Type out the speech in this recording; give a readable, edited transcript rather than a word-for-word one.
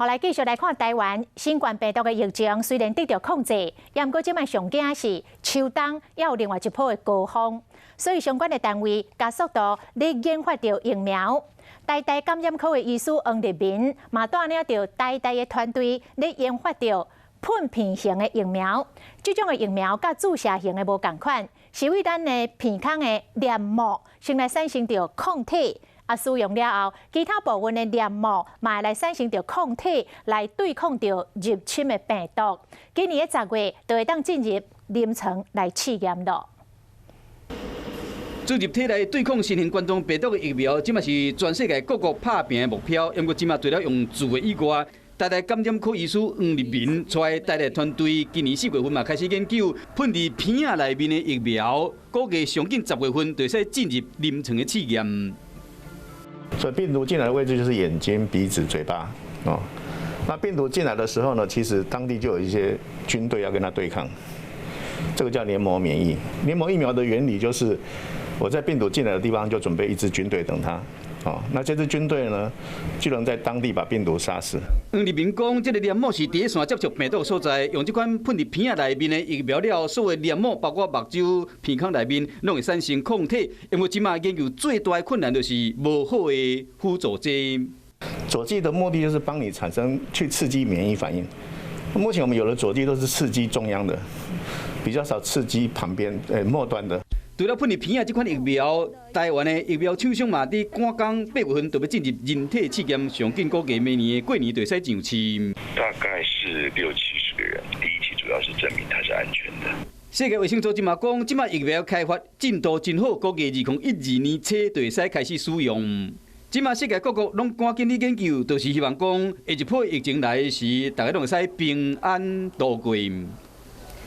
好，來繼續來看台灣新冠病毒的疫情，雖然得著控制，也毋過這擺上驚是秋冬猶有另外一波的高峰，所以相關的單位加速度咧研發著疫苗。台大感染科的醫師黃立民嘛帶領著台大的團隊咧研發著噴片型的疫苗，這種的疫苗佮注射型的無仝款，是為咱的鼻孔的黏膜先來產生著抗體。啊，使用了後，其他部分的黏膜嘛會來產生著抗體來對抗著入侵的病毒。今年的10月就會當進入臨床來試驗囉。注入體內對抗新型冠狀病毒的疫苗，這馬是全世界各國拍拚的目標。不過這馬除了用注的以外，台大感染科醫師黃立民帶台大團隊今年4月份嘛開始研究噴佇鼻仔內面的疫苗，估計上緊10月份就會使進入臨床的試驗。所以病毒進來的位置就是眼睛、鼻子、嘴巴哦。那病毒進來的時候呢，其實當地就有一些軍隊要跟它對抗，這個叫黏膜免疫。黏膜疫苗的原理就是，我在病毒進來的地方就準備一支軍隊等它，哦，那這支軍隊呢，就能在當地把病毒殺死。黃立民講，這个黏膜是佇咧線接觸病毒的所在，用這款噴佇鼻仔內面的疫苗了，所有黏膜包括目睭、鼻孔內面，攏會產生抗體。因為這馬研究最大的困難就是無好的輔助劑。佐劑的目的就是幫你產生去刺激免疫反應。目前我們有的佐劑都是刺激中央的，比較少刺激旁邊末端的。除了噴佇鼻仔這款疫苗，台灣的疫苗廠商嘛，佇趕工8月份就欲進入人體試驗，上緊估計明年的過年就會使上市。大概是六七十個人，第一期主要是證明它是安全的。世界衛生組織嘛講，這馬疫苗開發進度真好，估計2012年初就會使開始使用。這馬世界各國攏趕緊咧研究，就是希望講下一波疫情來時，大家攏會使平安度過。